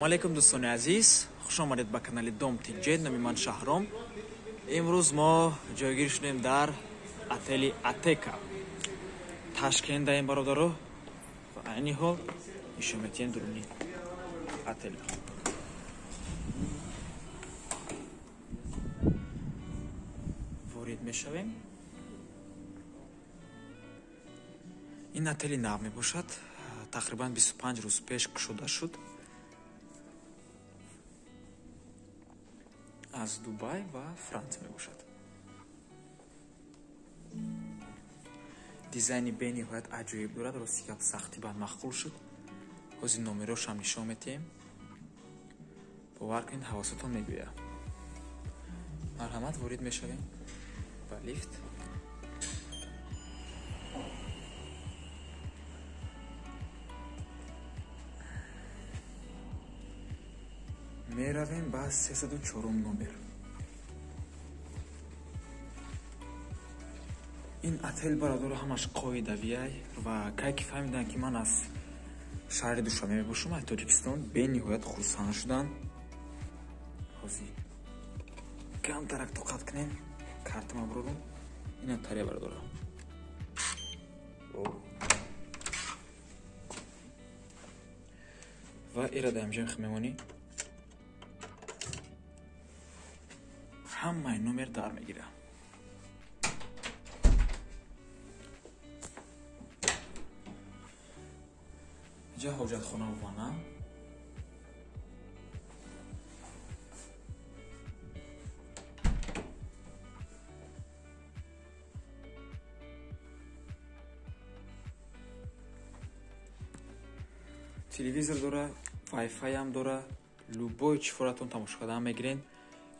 Алейкум, дӯстони азиз, хуш омадед ба канали Дом Тинҷед. Номи ман Шаҳром. Имрӯз мо ҷойгир шудем дар отели Атека Ташкентдаем, бародаро, ва айни ҳол нишон метиҳем дуруни отел. Ворид мешавем. Ин отели нав мебошад, тақрибан 25 рӯз пеш кушода шуд. Аз Дубай ва Франсия мебошад. Дизайни бениҳоят аҷоиб дорад, рости гап, сахти бад маъқул шуд. Ҳозир номерошам нишон метиҳем. Бовар кунед, ҳавосатон мегӯяд. Марҳамат, ворид мешавем ба лифт. Меравем ба 304 номер. Ин отел, бародаро, ҳамаш қоидавиай ва кай ки фаҳмиданд, ки ман аз шаҳри Душанбе мебошам, аз Тоҷикистон, бениҳоят хурсанд шуданд. Ҳозир камтарак тоқат кунем, картама бурорум. Ина тария, бародаро. Ва ира дар инҷо мемонӣ. Ҳамаи номер дар мегирад. Инҷа ҳоҷатхона, ванна. Телевизор дора, вайфайам дора, любой чифоратон тамошо кардан мегирен.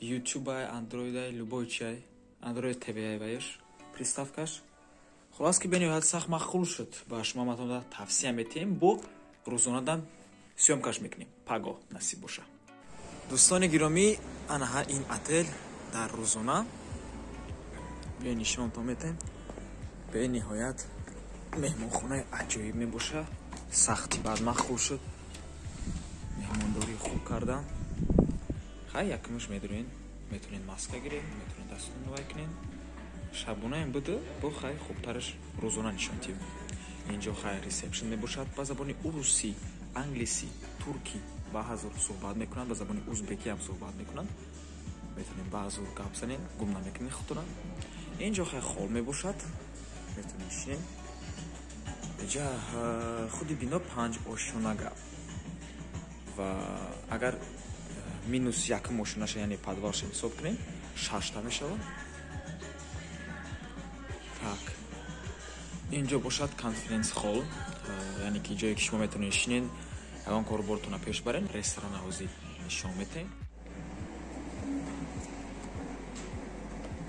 YouTube, Android, любой чай, Android TV ваеш, приставкаш. Хулас ки бениҳоят сахт маъқул шуд. Ба шумо матонда тавсия метиҳем, бо рӯзонадам съёмкаш мекунем. Паго насиб боша. Дӯстони гиромӣ, анаҳа ин отел дар рӯзона. Биё нишонтон метаҳем. Бениҳоят меҳмонхонаи аҷоиб мебоша. Сахти бад маъқул шуд. Меҳмондорӣ хуб кардан. Хай, якумш медурен, метавонед маска гиред, метавонед дастон вай кунед. Шабонаем буду, бо хай хубтараш рӯзона нишон диҳем. Инҷо хай ресепшн мебошад, ба забони урусӣ, англисӣ, туркӣ ба ҳазор суҳбат мекунанд, ба забони узбекӣ ҳам суҳбат мекунанд. Метавонед ба ҳазор гап занед, гум намекунед худтона. Инҷо хай хол мебошад, метавонед шинед. Инҷа худи бино панҷ ошёнага ва агар минус якум ошёнаша, яъне подвалша ҳисоб кунем, шашта мешавад. Так, инҷо бошад конференс холл, яъне ки ҷое ки шумо метавонед шинед, ягон корубортона пеш барен. Ресторана ҳозир нишон метаҳем.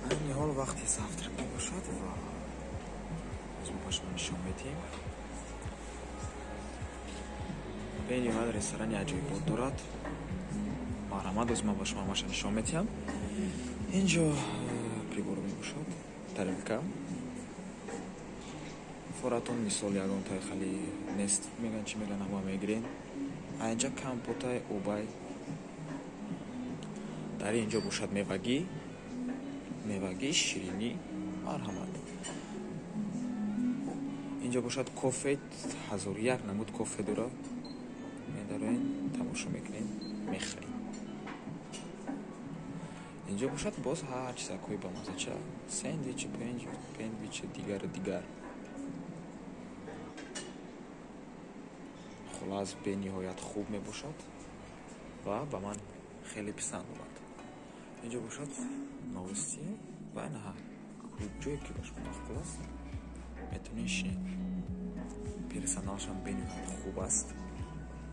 Айни ҳол вақти завтрак мебошад ва ҳозир мо ба шумо нишон метиҳем. Бениҳоят ресторани аҷоибот дорад. Марҳамат, ҳозир ман ба шумо ҳамаша нишон метиҳам. Инҷо прибор мебошад, тарелка. Форатон мисол ягон тай хали нест, меган чӣ меган, ҳама мегирен. А инҷа компотай, обай. Дар инҷо бошад мевагӣ, мевагӣ, ширинӣ. Марҳамат. Инҷо бошад кофе, 1001 намуд кофе дорад. Медароен, тамошо мекунед, мехӯред. Инҷо бошад боз ҳар чизакҳои бамазача, сендвичи, пендвичи, дигару дигар. Хулас бениҳоят хуб мебошад ва ба ман хеле писанд омад. Инҷо бошад новости ва инаҳа ҷое ки ба шумо маъқул аст, метавонед шинед. Персоналшам бениҳоят хуб аст.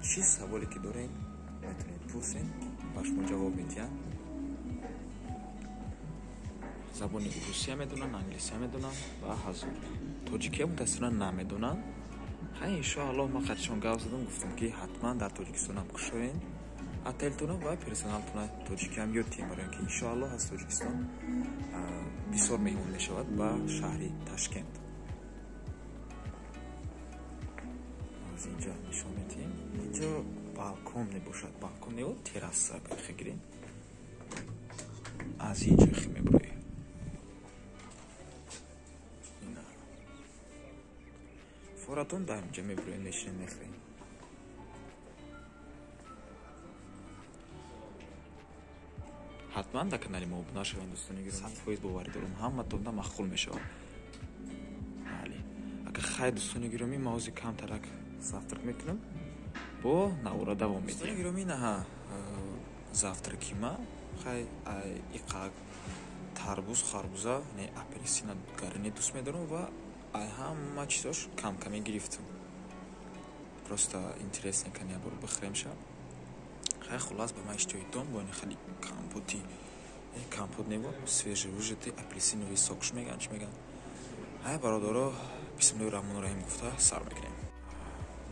Чӣ саволе ки доред, метавонед пурсед, ба шумо ҷавоб медиҳанд. Забони урусия медонанд, англисия медонанд ва ҳазор. Тоҷикия мутаассифона намедонанд. Хай, иншоаллоҳ, ман қатишон гап задам, гуфтам ки ҳатман дар Тоҷикистонам кушоен отелтона ва персоналтона тоҷикиам ёд диҳем, барои ки иншоаллоҳ аз Тоҷикистон бисёр меҳмон мешавад ба шаҳри Ташкент. Аз инҷо нишон медиҳем. Инҷо Балкон мебошад. Балкон не, терраса гирем. Аз ин ҷо хи меброи. Форатон дар инҷа меброем, мешинем, мехӯрем. Ҳатман дар канали мо обуна шавед, дӯстони гиромӣ. 100% боварӣ дорам, ҳаматонда маъқул мешавад. Бале. Агар хай, дӯстони гиромӣ, ма ҳозир камтарак завтрак мекунам, бо навора давом медиҳем. Дӯстони гиромӣ, наҳа завтраки ма, хай иқак тарбуз, харбуза, не апельсина гарини дӯст медорам ва ай ҳама чизош камкаме гирифтам. Просто интересно кани ябор бихӯрем ша. Хай, хулас, ба ман иштиҳои дом бо ин хеле компоти, компот небо, свежевыжатый апельсиновый сок ш меган, чӣ меган. Ҳай, бародаро, бисмиллоҳи раҳмони раҳим гуфта сар мекунем.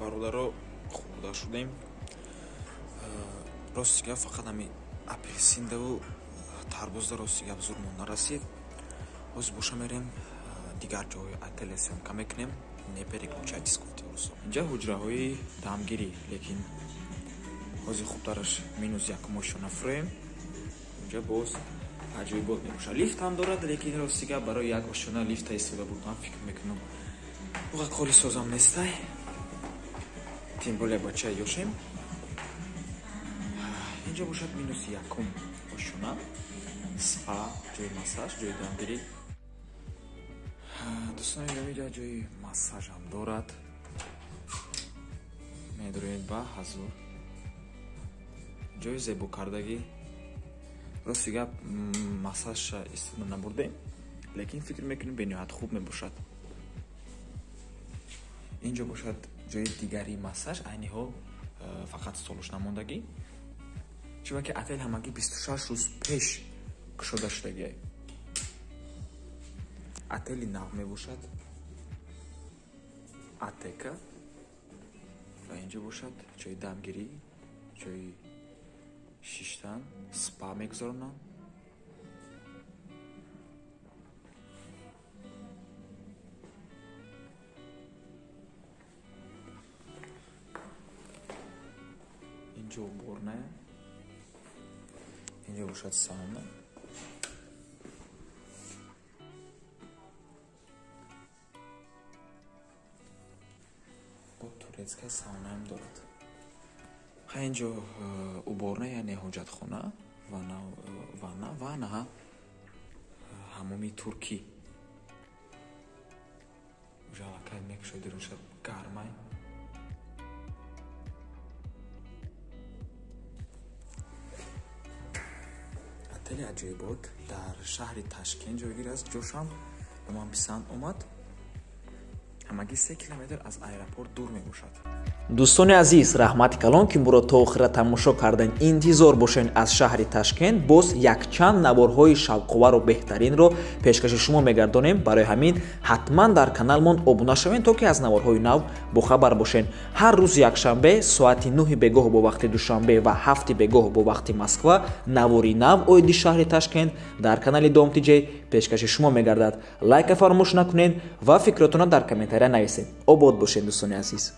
Бародаро, хӯрда шудем. Рости гап, фақат ҳами апельсиндаву тарбузда рости гап зурмон нарасид. Ҳозир боша мерем дигар ҷоҳои отеля съёмка мекунем. Не переключайтесь, гуфти русо. Инҷа ҳуҷраҳои дамгирӣ, лекин ҳозир хубтараш минус якум ошёна фурӯем. Инҷа боз аҷоибот мебошад. Лифт ҳам дорад, лекин рости гап барои як ошёна лифта истифода бурдан фикр мекунам уға кори созам нестай. Тем более бача ёшем. Инҷа бошад минус якум ошёна, спа, ҷои массаж, ҷои дамгирӣ. Дӯстони гиромӣ, инҷа ҷои массажам дорад. Медроед ба ҳазур. Ҷои зебокардагӣ. Рости гап, массажша истифода набурдем, лекин фикр мекунем бениҳоят хуб мебошад. Инҷо бошад ҷои дигари массаж, айни ҳол фақат столуш намондагӣ. Чунки отел ҳамагӣ 26 рӯз пеш кушода шудагиай. Отели нав мебошад. Атека. Ва инҷо бошад ҷои дамгирӣ, ҷои шиштан, спа мегузаронанд. Инҷо уборная. Инҷо бошад сауна. Бо турецкая саунаам дорад. Ха, инҷо уборная, яъне ҳоҷатхона, ванна ва наҳа ҳамоми туркӣ. Уже аллакай мекушои дурунша гармай. Отели аҷоибот дар шаҳри Ташкент ҷойгир аст. Ҷошам ба ман писанд омад. Ҳамагӣ 3 километр аз аэропорт дур мебошад. Дӯстони азиз, раҳмати калон, ки моро то охира тамошо карден. Интизор бошед, аз шаҳри Ташкент боз якчанд наворҳои шавқовару беҳтаринро пешкаши шумо мегардонем. Барои ҳамин ҳатман дар каналмон обуна шавед, то ки аз наворҳои нав бохабар бошед. Ҳар рӯз якшанбе соати 9 бегоҳ бо вақти Душанбе ва 7 бегоҳ бо вақти Москва навори нав оиди шаҳри Ташкент дар канали Дом ТЖ пешкаши шумо мегардад. Лайка фаромӯш накунед ва фикротонро дар комментария нависед. Обод бошед, дӯстони азиз.